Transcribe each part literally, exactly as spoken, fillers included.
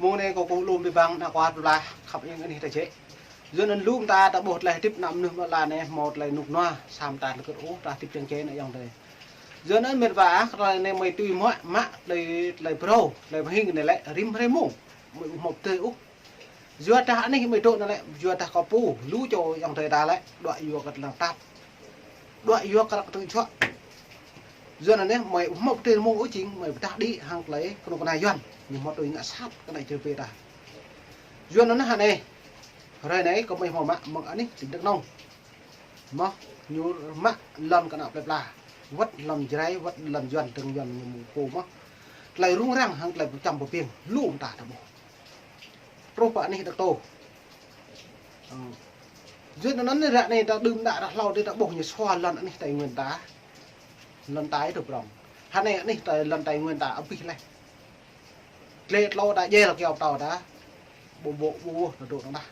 Mông anai kâo kơkuh lŏm abih bang ană kual plơi pla khăp ing anih ta čĕ. Yua anŭn lŏm ta ta ƀuh tơlơi hơdip ană mơnuih mơ̆ la anai hmâo tơlơi rơnŭk rơnua, sa mơta tơlơi kơt ôh, ta hơdip kiăng čĕ ană ayŏng adơi. Yua anŭn mĕt wa ah, tơlơi anai mơi tui mă, mă tơlơi, tơlơi phrâo, tơlơi pơhing anai lĕ rĭm hrơi mông. Mơi ƀu hmâo pơdơi ôh. Yua dah anih mơi dŏ anŭn lĕ, yua dah kâo pô, lu čô ayŏng adơi ta lĕ, đuaĭ yua kơ tơlơi tap. Đuaĭ yua kơ tơlơi čuă. Yua anŭn anai, mơi ƀu hmâo pơdơi mông ôh jing, mơi pơdah đĭ hăng tơlơi kơnuk kơna Yuan. Ñu hmâo tui ngă sat kơ ană Jrai pơ ta. Yua anŭn anai, hrơi anai kâo mơi hmâo mă mơ̆ng anih tỉnh Đắk Nông. Mơ̆ ñu mă lŏn kơ ană plơi pla. Wơ̆t lŏn Jrai, wơ̆t lŏn Yuan, tơring Yuan ñu mơ̆ pô mơ̆. Tơlơi rŭng răng hăng tơlơi pơčăm pơpiêng, lŏm ta ta ƀuh. Truh pơ anih Đak Tô. Ơ. Yua anŭn ră anai ta đưm đă ră hlâo dih ta ƀuh ñu sua lŏn anih Tây Nguyên ta. Lŏn ta ih tơ prŏng. Hơnai anih ta lŏn Tây Nguyên ta abih laih. Tlê tlô ta djel kơyâo pơtâo ta. Ƀu ƀuh, ƀu ƀuh ta dŏ tơnah.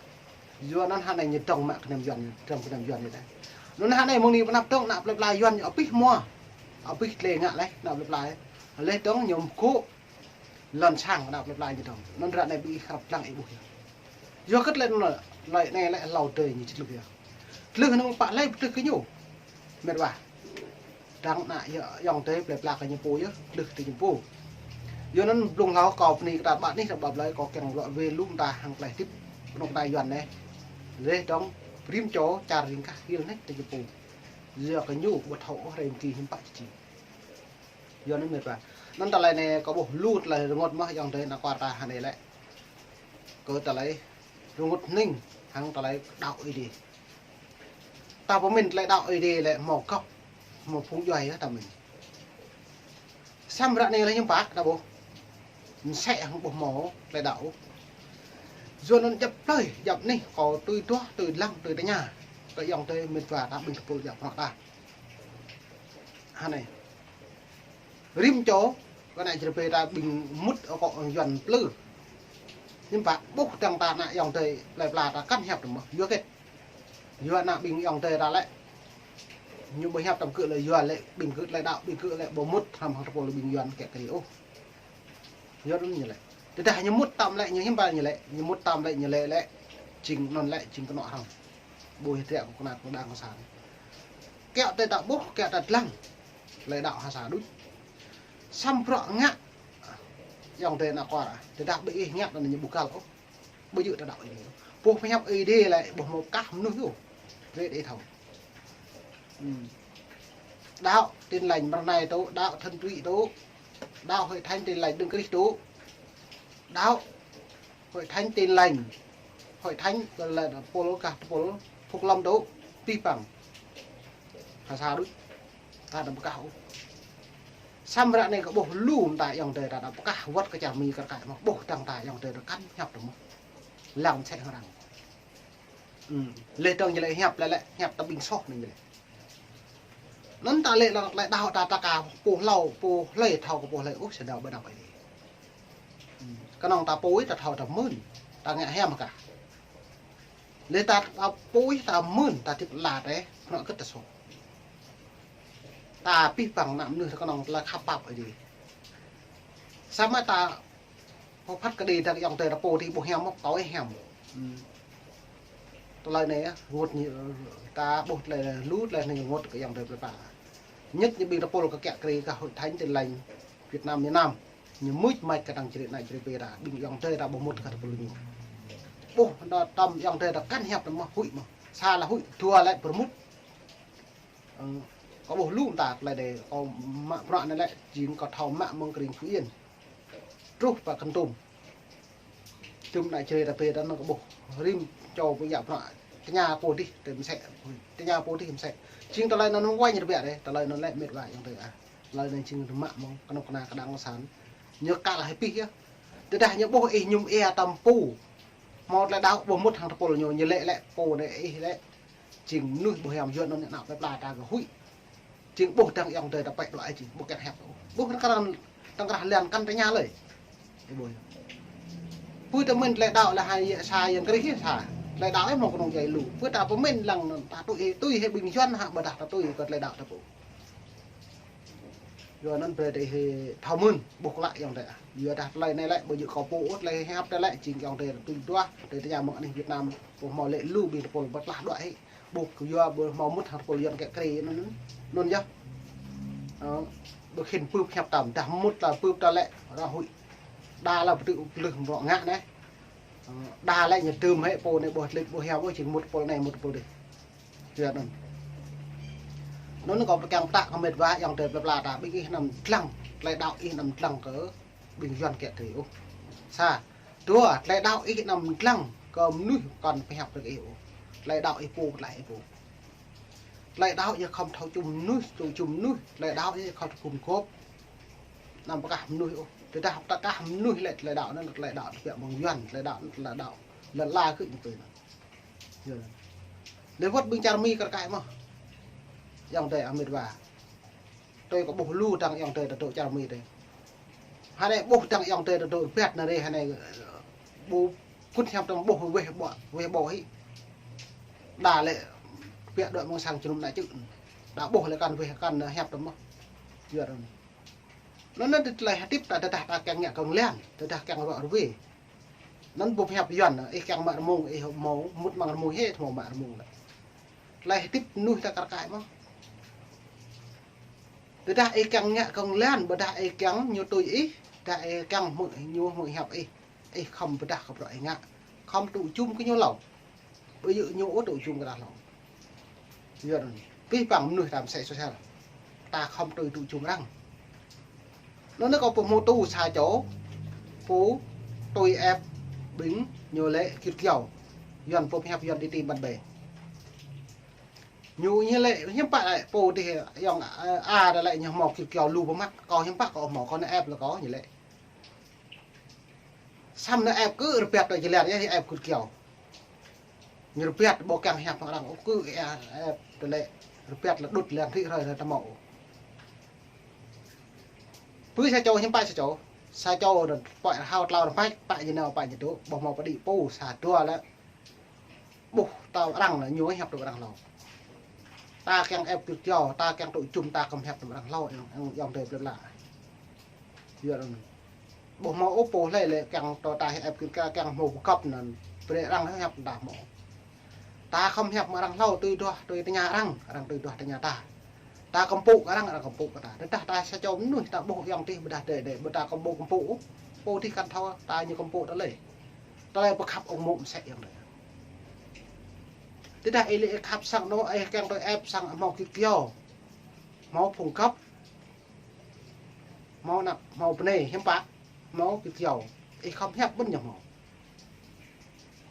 Yua anŭn hơnai ñu dŏng mă kơnăm Yuan, dŏng kơnăm Yuan ñu ta. Anŭn hơnai mơ̆ng anai pơnăp dŏng ană plơi pla Yuan ñu abih hmua. Abih tlê ngă laih ană plơi pla. Laih dŏng ñu mơkŏ lŏn sang ană plơi pla ñu dŏng. Anŭn ră anai ƀing ih krăp lăng ih ƀuh yơh. Yua kơ tơlơi anŭn, tơlơi anai lĕ hlâo adơi ñu či glưh yơh. Glưh anŭn pă lĕ pơtrưh kơ ñu. Mĕt wa. Dăng ană ayŏng adơi plơi pla kơ ñu pô yơh, glưh tơ ñu pô. Yua anŭn blung hlâo kâo bơni kơ ta ƀă anih, ta ƀă plơi kâo kiăng lŏ wai lŏm ta hăng tơlơi hơdip kơnuk kơna Yuan anai. Laih dŏng rĭm čô čar ring kah hil anai tơ ñu pô. Yua kơ ñu ƀu thâo ôh hrơi mơ̆ng anai hiư̆m pă či. Yua anŭn mĕt wa. Anŭn tơlơi anai kâo ƀuh lu tơlơi rơngot mơ̆ ayŏng adơi ană kual ta hơnai lĕ. Kơ tơlơi rơngot hning hăng tơlơi đaŏ Ơi Adai. Ta pơmĭn tơlơi đaŏ Ơi Adai lĕ hmâo gŏp, hmâo phung djuai yơh ta mĭn. Samơ̆ ră anai lĕ hiư̆m pă ta ƀuh. Mơsĕ hăng ƀu hmâo tơlơi đaŏ. Yua anŭn djŏp plơi, djŏp anih, kâo tui duah, tui lăng, tui tơña. Kơ ayŏng adơi mĕt wa ta ƀing tơpul djŏp prŏng ta. Hơnai. Rĭm čô, kơ ană Jrai pơ ta ƀing mŭt akŏ Yuan plư. Hiư̆m pă ƀuh dăng ta ană ayŏng adơi plơi pla ta kăn hiăp tơ mơ̆. Yua hơget. Yua ană ƀing ayŏng adơi ta lĕ. Ñu ƀu hiăp tơm kơ lĕ yua lĕ ƀing kơ tơlơi đaŏ ƀing kơ lĕ ƀu mŭt hrăm hăng tơpul ƀing Yuan kĕ kơ ôh. Yua anŭn ñu lĕ. Tơdah ñu mŭt tơm lĕ ñu hiư̆m pă ñu lĕ. Ñu mŭt tơm lĕ ñu lĕ lĕ. Jing anŭn lĕ jing kơnŏ hrăm. Ƀu hơdră kơ kơnuk kơna kơ đảng cộng sản. Kiăng tơlơi ta ƀuh, kiăng ta lăng. Tơlơi đaŏ ha sa đôč. Samơ̆ bruă ngă. Ayŏng adơi ană kual. Tơdah ƀing ih ngă anŭn ñu ƀu găl ôh. Ƀu djơ̆ ta đaŏ Ơi Adai. Pô pơhiăp Ơi Adai lĕ ƀu hmâo kah mơnuih ôh. Rĕ đe thâo. Ừm. Đaŏ Tin Lành mơ̆ng anai tŭ, đaŏ thuần túy tŭ. Đaŏ Hội Thánh Tin Lành Đấng Christ tŭ. Đaŏ Hội Thánh Tin Lành. Hội Thánh kơ lĕ pôl kah pôl Phúc Lâm tŭ. Abih bang. Ha sa đôč. Ta đăm pơkah ôh. Samơ̆ ră anai kơ ƀuh lu mơta ayŏng adơi ta đăm pơkah wơ̆t kơ čar Mi kơ kăi mơ̆ ƀuh dăng ta ayŏng adơi ta kăn hiăp tơ mơ̆. Lăng mơsĕ hăng arăng. Ừm, laih dŏng ñu lĕ hiăp lĕ lĕ hiăp ta ƀing soh anŭn ñu lĕ. Anŭn ta lĕ lăng tơlơi đaŏ ta ta ka pô hlâo, pô hlơi thâo kơ pô hlơi ôh, sơdau ƀơi đaŏ Ơi Adai. Ừm, kơnơ̆ng ta pô ih ta thâo ta mưn, ta ngă hiam kah. Laih ta, ta pô ih ta mưn, ta hơdip la tĕ, kơnơ̆ng kơ ta soh. Ta abih bang ană mơnuih ta kơnơ̆ng tơlơi khăp pap Ơi Adai. Samơ̆ ta pơphat kơđi dăng ayŏng adơi ta pô dih ƀu hiam mơ̆, kâo ih hiam. Ừm. Tơlơi anai, rơngot ñu, ta ƀuh tơlơi lu tơlơi anai rơngot kơ ayŏng adơi plơi pla. Nhất ñu ƀing ta pôl kơ kiă kriê kơ Hội Thánh Tin Lành Việt Nam miền Nam. Ñu mưč mač kơ dăng Jrai ană Jrai pơ ta, ƀing ayŏng adơi ta ƀu mŭt kơ ta pôl ñu. Ƀuh, ta tơm ayŏng adơi ta kăn hiăp ta mơ̆ huĭ mơ̆. Sa lĕ huĭ, dua lĕ pơrmŭt. Ơ, kâo ƀuh lu mơta tơlơi đe, kâo mă bruă anai lĕ, jing kâo thâo mă mơ̆ng kơring Phú Yên. Truh pơ Kon Tum. Tum ană Jrai ta pơ ta anŭn kâo ƀuh. Rĭm čô pô djă bruă tơña pô dih, tơ mơsĕ. Tơña pô dih mơsĕ. Jing tơlơi anŭn wai ñu tơbiă đe, tơlơi anŭn lĕ mĕt wa ayŏng adơi ah. Tơlơi anŭn jing mă mơ̆ng kơnuk kơna kơ đảng cộng sản. Ñu kăl hĭ pih yơh. Tơdah ñu ƀuh ih mơñum ia tơm pô. Hmâo tơlơi đaŏ ƀu mŭt hăng ta pôl ñu, ñu lĕ lĕ pô anai ih lĕ. Jing mơnuih ƀu hiam yua anŭn ană plơi pla ta kơ huĭ. Jing ƀuh dăng ayŏng adơi ta pĕ đuaĭ jing ƀu kiăng hiăp ôh. Ƀuh tơkrah, tơkrah lian kăn tơña lơi. Ih ƀuh. Pơ ta mĭn tơlơi đaŏ lĕ hai sa yang krih sa. Tơlơi đaŏ ih hmâo kơnơ̆ng djai lu. Pơ ta pơmĭn lăng ta tui, tui hĭ ƀing Yuan hă ƀôdah ta tui kơ tơlơi đaŏ ta pô. Yua anŭn brơi tơ ih thâo mơ̆n, ƀuh klă ayŏng adơi. Yua dah tơlơi anai lĕ, ƀu djơ̆ kâo pô ôh, tơlơi hiăp tơlơi lĕ, jing ayŏng adơi tui duah, tơlơi tơña mơ̆ng anih Việt Nam, ƀuh hmâo lĕ lu ƀing tơpul ƀơ̆t lah đuaĭ hĭ. Ƀuh kơ yua ƀu hmâo mŭt hăng tơpul Yuan kĕ krê anŭn, anŭn yơh. Ơ, ƀu khĭn pưp hiăp tăm, dah mŭt la pưp ta lĕ, ră huĭ. Đa la pơtư̆ pơlưh mrŏ ngă anai. Ơ, đa lĕ ñu tơm hĕ pô anai ƀuh tơlơi ƀuh hiăp ƀuh jing mŭt tơpul anai mŭt tơpul adih. Yua anŭn. Anŭn kâo pơkeng pơtă kơ met wa ayŏng adơi plơi pla ta, ƀing ih anăm dlăng, tơlơi đaŏ ih anăm dlăng kơ ƀing Yuan kĕ tui ôh. Sa, dua, tơlơi đaŏ ih anăm dlăng kơ mơnuih kŏn pơhiăp kơ ih ôh. Tơlơi đaŏ ih pô pơklaih ih pô. Tơlơi đaŏ yơh khŏm thâo čum mơnuih, tui čum mơnuih, tơlơi đaŏ yơh khŏm thâo gum gôp. Anăm pơkah mơnuih ôh. Tơdah pơkah mơnuih lĕ tơlơi đaŏ anŭn, tơlơi đaŏ tơbiă mơ̆ng Yuan, tơlơi đaŏ anŭn, tơlơi đaŏ lŏn ala kơ ñu tui anŭn. Yơh. Lĕ wơ̆t ƀing čar Mi kar kaĭ mơ̆n. Ayŏng adơi met wa. Tui kâo ƀuh lu dăng ayŏng adơi ta dŏ čar Mi tơ. Hơnai ƀuh dăng ayŏng adơi ta dŏ rơbat anai rê hơnai ƀu kŭt hiam tơm ƀuh weh ƀuh, weh ƀuh hĭ. Đa lĕ biă đuaĭ mơ̆ng sang jơnum ană čư̆. Đa ƀuh lĕ kăn weh kăn hiăp tơm mơ̆n. Yua anŭn. Anŭn anŭn tơlơi hơdip ta tơdah ta kiăng ngă kơ̆ng lan, tơdah kiăng ruă ruê. Anŭn ƀu pơhiăp Yuan, ih kiăng mă rơmung, ih hmâo mŭt amăng rơmung hĕ, hmâo mă rơmung lĕ. Tơlơi hơdip mơnuih ta kar kaĭ mơ̆n. Tơdah ih kiăng ngă kơ̆ng lan, ƀôdah ih kiăng ñu tui ih, dah ih kiăng hmư̆ ñu hmư̆ hiăp ih, ih khŏm pơdah kơ bruă ih ngă, khŏm tŭ jum kơ ñu hlâo. Ƀu djơ̆ ñu ôh tŭ jum kơ ta hlâo. Yua anŭn, pih păng mơnuih ta mơsĕ sôsial. Ta khŏm tui tŭ jum arăng. Anŭn kâo pô hmâo tŭ sa čô, pô tui ĕp ƀing ñu lĕ kit kiao. Yuan pô pơhiăp Yuan đi tìm bạn bè. Ñu ñu lĕ hiư̆m pă lĕ pô dih ayŏng, ơ, a dah lĕ ñu hmâo kit kiao lu pơmă, kâo hiư̆m pă kâo hmâo, kâo nao ĕp lĕ kâo ñu lĕ. Samơ̆ nao ĕp kơ rơbat tơ jơlan yơh, ĕp kit kiao. Ñu rơbat ƀu kiăng hiăp hăng arăng ôh, kơ ĕp tơlơi rơbat lĕ đŭt lĕ hĭ hrơi hrơi tơmâo. Pơ sa čô hiư̆m pă sa čô, sa čô anŭn pơhiăp tlâo rơbat, pă ñu nao pă ñu dŏ, ƀu hmâo pơđĭ pô sa dua lĕ. Ƀuh ta arăng lĕ ñu hiăp tơm arăng hlâo. Ta kiăng ĕp kit kiao, ta kiăng tŭ jum ta khŏm hiăp tơm arăng hlâo, ayŏng, ayŏng, ayŏng adơi plơi pla. Yua anŭn. Ƀu hmâo ôh pô hlơi lĕ kiăng tơ ta ĕp kit kiao kiăng hmâo pơkŏp anŭn. Brơi arăng hiăp ta hmâo. Ta khŏm hiăp mơ̆ng arăng hlâo tui duah, tui tơña arăng, arăng tui duah tơña ta. Ta kơmpŭ kơ arăng, arăng kơmpŭ kơ ta. Tơdah ta sa čô mơnuih ta ƀuh ayŏng adih ƀôdah adơi adơi, ƀôdah ta kơmpŭ kơmpŭ. Pô dih kăn thâo ta ñu kơmpŭ ta lĕ. Tơlơi pơkhăp ung mô̆ mơsĕ ayŏng adơi. Tơdah ih lĕ ih khăp sang anŏ, ih kiăng tui ĕp sang hmâo kit kiao. Hmâo phung găp. Hmâo anăp, hmâo bơnai, hiư̆m pă, hmâo kit kiao. Ih khŏm hiăp ƀơ̆n ñu hmâo.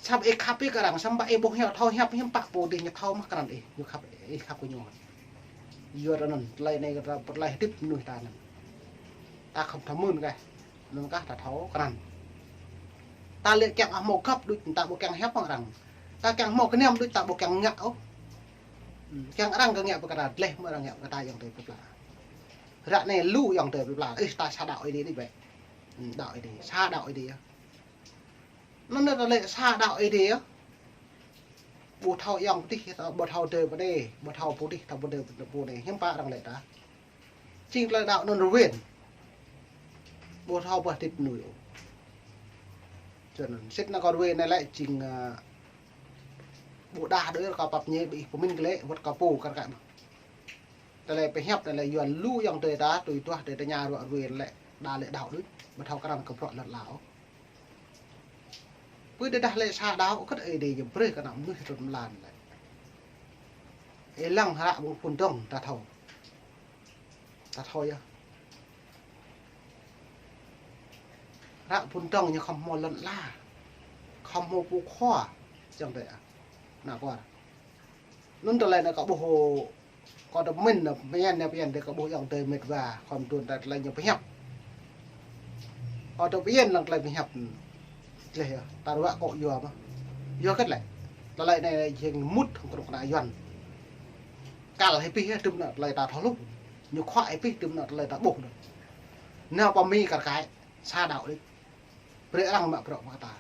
Samơ̆ ih khăp ih kơ arăng, samơ̆ ih ƀu hiăp thâo hiăp hiư̆m pă pô dih ñu thâo mơ̆ krăn ih, ñu khăp, ih khăp kơ ñu. Yua anŭn, tơlơi anai kơ ta pơtlaih hơdip mơnuih ta anŭn. Ta khŏm thâo mơ̆n kah, anŭn kah ta thâo krăn. Ta lĕ kiăng hmâo găp đôč ta ƀu kiăng hiăp hăng arăng. Ta kiăng hmâo gơnam đôč ta ƀu kiăng ngă ôh. Kiăng arăng kơ ngă pơkă ta, dleh mơ̆ arăng ngă pơkă ta ayŏng adơi plơi pla. Ră anai lu ayŏng adơi plơi pla, ih ta sa đaŏ Ơi Adai đôč bĕ. Đaŏ Ơi Adai, sa đaŏ Ơi Adai. Anŭn ta lĕ sa đaŏ Ơi Adai. Ƀu thâo ayŏng pơtih, ƀu thâo adơi pơ anai, ƀu thâo pơtih, thâo pơ anai, pơ anai. Hiư̆m pă arăng lĕ ta. Jing tơlơi đaŏ anŭn rơwen. Ƀu thâo ƀuh hơdip mơnuih ôh. Čơ anŭn, sĭt anŭn kâo rơwen anai lĕ jing, ơ, ƀu đah đơi kâo pap ñe ƀing ih pơmĭn kơ lĕ, wơ̆t kâo pô kar kaĭ mơ̆n. Tơlơi pơhiăp anai lĕ Yuan lu ayŏng adơi ta, tui duah adơi tơña ruă rơwen lĕ, đa lĕ đaŏ đôč, ƀu thâo krăn kơ bruă lŏn ala ôh. Pơ tơdah lĕ sa đaŏ kơ̆t Ơi Adai ñu brơi kơ ană mơnuih trŭn mlan lĕ. Ih lăng hră mơ̆ng phŭn dơ̆ng ta thâo. Ta thâo yơh. Hră phŭn dơ̆ng ñu khŏm hmâo lŏn ala. Khŏm hmâo pô khua. Čang tơ a. Ană kuar. Anŭn tơlơi anai kâo ƀuh, kâo tơ pơmĭn anai, pơñen anai, pơñen tơ kâo ƀuh ayŏng adơi met wa, khŏm tuôn ta tơlơi ñu pơhiăp. Kâo tơ pơñen lăng tơlơi pơhiăp. Tơlơi yơh, ta ruă kâo yua mơ̆n. Yua kơ̆t lĕ. Tơlơi anai jing mŭt hăng kơnuk kơna Yuan. Kăl hĭ pih yơh, tơm anŭn tơlơi ta thâo hluh. Ñu khuă hĭ pih, tơm anŭn tơlơi ta ƀuh anŭn. Nao pơ Mi kar kaĭ, sa đaŏ đôč. Brơi arăng mă bruă pơkă ta.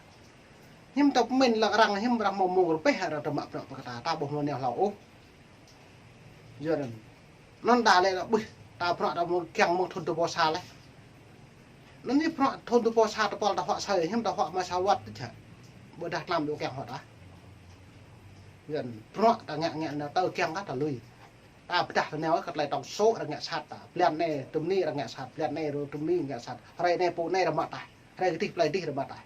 Hiư̆m ta pơmĭn lăng arăng, hiư̆m arăng hmâo mông rơbeh arăng ta mă bruă pơkă ta, ta ƀu hmâo nao hlâo ôh. Yua anŭn. Anŭn đa lĕ ta ƀuh, Ta bruă ta mơ̆ng kiăng mơ̆ng thun dua rơbâo sa laih. Anŭn yơh bruă thun dua rơbâo sa tơpul ta huă asơi, hiư̆m ta huă mă sa wơ̆t tơ čă. Ƀôdah tlam dŏ kiăng huă ta. Yua anŭn bruă ta ngă ngă nao tơ kiăng kah ta lui. Ta pơdah tơ nao kơ tơlơi tŏng sô̆ arăng ngă sat ta. Blan anai tơm ni arăng ngă sat, blan anai rô tơm ni ngă sat. Hrơi anai pô anai arăng mă taih. Hrơi kơdih plơi dih arăng mă taih.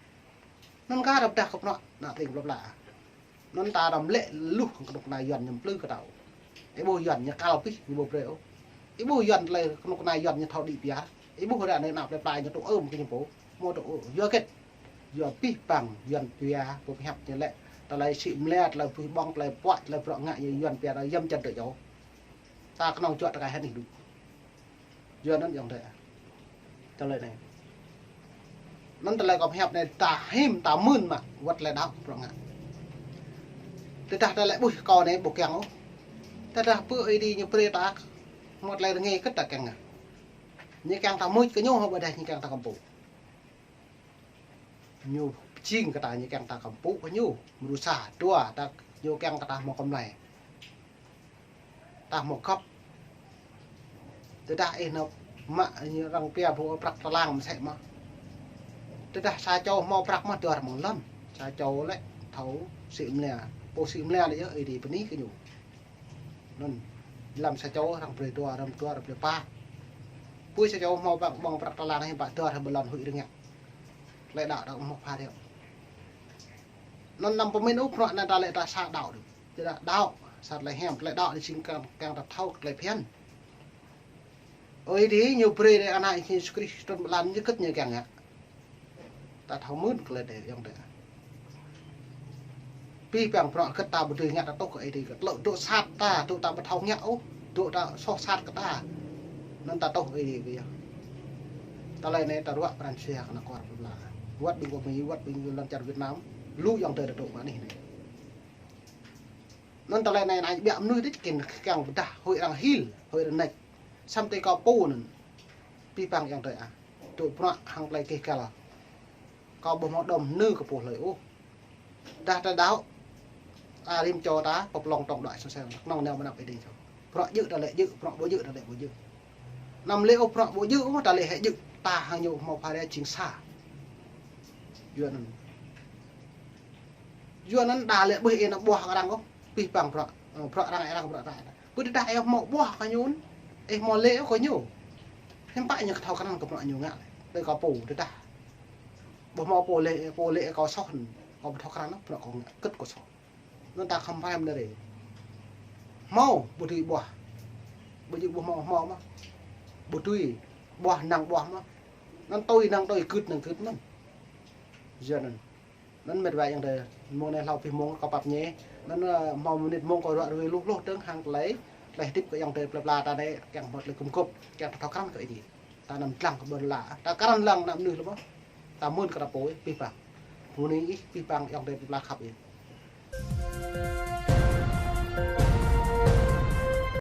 Anŭn kah arăng pơdah kơ bruă ană tring plơi pla. Anŭn ta arăng lĕ luh kơnuk kơna Yuan ñu plư kơ ta. Ih ƀuh Yuan ñu kal pih ñu ƀu brơi ôh. Ih ƀuh Yuan tơlơi kơnuk kơna Yuan ñu thâo đĭ piar. Ih ƀuh ră anai ană plơi pla ñu tŭ ơm kơ ñu pô. Mơ̆ tŭ ôh. Yua hơget? Yua pih păng Yuan pia pơhiăp ñu lĕ. Tơlơi sĭ mlĕ, tơlơi buih ƀơ̆ng, tơlơi puă, tơlơi bruă ngă ñu Yuan pia tơlơi yăm čăn tơ čô. Ta kơnơ̆ng juă tơkai hơnih đu. Yua anŭn ayŏng adơi. Tơlơi anai. Anŭn tơlơi kâo pơhiăp anai ta hĭm ta mưn mă wơ̆t tơlơi đaŏ bruă ngă. Tơdah tơlơi ƀuih kâo anai ƀu kiăng ôh. Tơdah pơ Ơi Adai ñu brơi ta mơ̆ tơlơi rơngai kơ ta kiăng ngă. Ñu kiăng ta mưč kơ ñu hă ƀôdah ñu kiăng ta kơmpŭ. Ñu pơjing kơ ta ñu kiăng ta kơmpŭ kơ ñu. Mrô sa, dua, ta ñu kiăng kơ ta hmâo kơmlai. Ta hmâo gŏp. Tơdah ih nao mă ñu arăng pia ƀu prăk tơlang mơsĕ mơ̆. Tơdah sa čô hmâo prăk mơ̆ dua arăng mơ̆ng lŏn. Sa čô lĕ thâo sĭ mlĕ. Pô sĭ mlĕ lĕ yơh Ơi Adai bơni kơ ñu. Anŭn, lăm sa čô arăng brơi dua, arăng dua, arăng brơi pă. Pui sa čô hmâo ƀơ̆ng, ƀơ̆ng prăk tơlang hiư̆m pă dua arăng ƀơi lŏn huĭ rơngiă. Tơlơi đaŏ đaŏ hmâo pha reo. Anŭn anăm pơmĭn ôh bruă anai ta lĕ ta sa đaŏ đôč. Tơdah đaŏ, sa tơlơi hiam, tơlơi đaŏ anai jing kiăng, kiăng ta thâo tơlơi phiăn. Ơi Adai ñu brơi ană Yêsu Krist trŭn ƀơi lŏn ñu hơget ñu kiăng ngă. Ta thâo mưn tơlơi anai ayŏng adơi. Pih păng bruă hơget ta ƀu dưi ngă ta tŭ kơ Ơi Adai kơ tơlơi dŏ sat ta, dŏ ta ƀu thâo ngă ôh, dŏ ta soh sat kơ ta. Anŭn ta tŭ Ơi Adai kơ yơh. Tơlơi anai ta ruă pran jua kơ ană kuar plơi pla. Wơ̆t ƀing kơ Mi, wơ̆t ƀing lŏn čar Việt Nam, lu ayŏng adơi ta dŏ mă anih anai. Anŭn tơlơi anai anai ƀiă mơnuih đôč kiăng, kiăng pơdah, huĭ arăng hil, huĭ arăng nač. Samơ̆ tui kâo pô anŭn. Pih păng ayŏng adơi ah. Dŏ bruă hăng tơlơi keh kal. Kâo ƀu hmâo đom nư kơ pô hlơi ôh. Dah ta đaŏ. Ta rĭm čô ta, pơplông tŏng đuaĭ sơsel. Kơnơ̆ng nao mơnăp Ơi Adai čô. Bruă djơ̆ ta lĕ djơ̆, bruă ƀu djơ̆ ta lĕ ƀu djơ̆. Anăm lĕ ôh bruă ƀu djơ̆ ôh, ta lĕ hĕ djơ̆. Ta hăng ñu hmâo pha rĕ jing sa. Yua anŭn. Yua anŭn đa lĕ ƀuh ih nao ƀuah kơ arăng ôh. Pih păng bruă, ơ, bruă arăng, arăng bruă ta. Ƀu tơdah ih hmâo ƀuah kơ ñu, ih hmâo lĕ ôh kơ ñu. Hiư̆m pă ñu kơ thâo krăn kơ bruă ñu ngă lĕ. Tui kâo pô tơdah. Ƀu hmâo pô lĕ, pô lĕ kâo soh, kâo ƀu thâo krăn ôh, bruă kâo ngă hơget kâo soh. Anŭn ta khŏm pơhrăm anai rê. Hmâo, ƀu dưi ƀuah. Ƀu dưi ƀuh hmâo, hmâo mơ̆. Ƀu dưi ƀuah năng ƀuah mơ̆. Anŭn tui năng tui, gưt năng gưt mơ̆n. Yua anŭn. Anŭn mĕt wa ayŏng adơi, mông anai hlâo pih mông kâo pap ñe. Anŭn, ơ, hmâo mơnit mông kâo ruă rui luh luh dơ̆ng hăng tơlơi, tơlơi hơdip kơ ayŏng adơi plơi pla ta anai, kiăng hmâo tơlơi gum gôp, kiăng ta thâo krăn kơ Ơi Adai. Ta anăm dlăng kơ ƀơi lŏn, ta krăn lăng ană mơnuih lu mơ̆. Ta mưn kơ ta pô ih, pih păng. Mơ̆ng anai ih, pih păng ayŏng adơi plơi pla khăp ih.